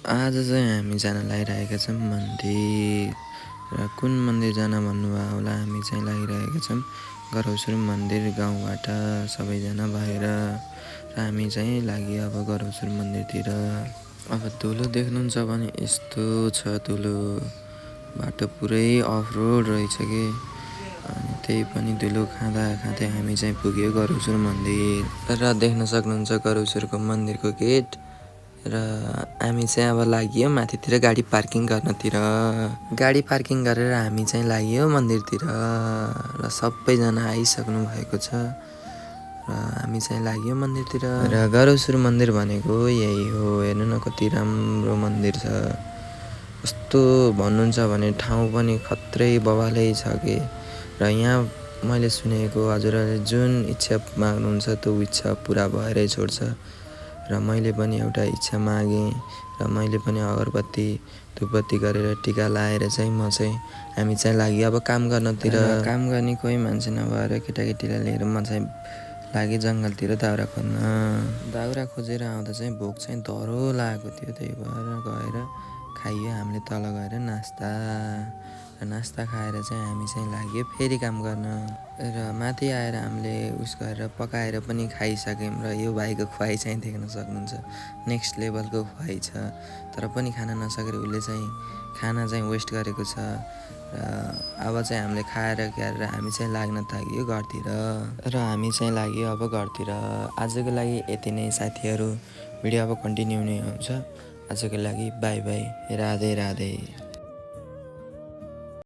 आज चाहिँ हामी जान लागिरहेका छौँ मन्दिर। र कुन मन्दिर जान भन्नुभयो होला, हामी चाहिँ लागिरहेका छौँ गरौसुर मन्दिर गाउँबाट सबैजना भएर। र हामी चाहिँ लागि अब गरौसुर मन्दिरतिर। अब धुलो देख्नुहुन्छ भने यस्तो छ धुलो, बाटो पुरै अफ रोड रहेछ कि। अनि त्यही पनि धुलो खाँदा खाँदै हामी चाहिँ पुग्यो गरौसुर मन्दिर। र देख्न सक्नुहुन्छ गरौसुरको मन्दिरको गेट। र हामी चाहिँ अब लाग्यो माथितिर गाडी पार्किङ गर्नतिर। गाडी पार्किङ गरेर हामी चाहिँ लाग्यो मन्दिरतिर। र सबैजना आइसक्नु भएको छ र हामी चाहिँ लाग्यो मन्दिरतिर। र गरौसुर मन्दिर भनेको यही हो। हेर्नु न कति राम्रो मन्दिर छ। कस्तो भन्नुहुन्छ भने ठाउँ पनि खत्रै बवालै छ कि। र यहाँ मैले सुनेको हजुरहरूले जुन इच्छा माग्नुहुन्छ त्यो इच्छा पुरा भएरै छोड्छ। र मैले पनि एउटा इच्छा मागेँ र मैले पनि अगरबत्ती धुपबत्ती गरेर टिका लाएर चाहिँ हामी चाहिँ लाग्यो अब काम गर्नतिर। काम गर्ने कोही मान्छे नभएर केटाकेटीलाई लिएर म चाहिँ लागेँ जङ्गलतिर दाउरा खोज्न। दाउरा खोजेर आउँदा चाहिँ भोक चाहिँ धरो लागेको थियो, त्यही भएर गएर खाइयो हामीले तल गएर नास्ता। र नास्ता खाएर चाहिँ हामी चाहिँ लाग्यो फेरि काम गर्न। र माथि आएर हामीले गरेर पकाएर पनि खाइसक्यौँ। र यो भाइको खुवाइ चाहिँ देख्न सक्नुहुन्छ, नेक्स्ट लेभलको खुवाइ छ। तर पनि खान नसकेर उसले चाहिँ खाना चाहिँ वेस्ट गरेको छ। र अब चाहिँ हामीले खाएर क्यारेर हामी चाहिँ लाग्न थाल्यो घरतिर। र हामी चाहिँ लाग्यो अब घरतिर। आजको लागि यति नै साथीहरू, भिडियो अब कन्टिन्यू नै हुन्छ। आजको लागि बाई बाई, राधे राधे।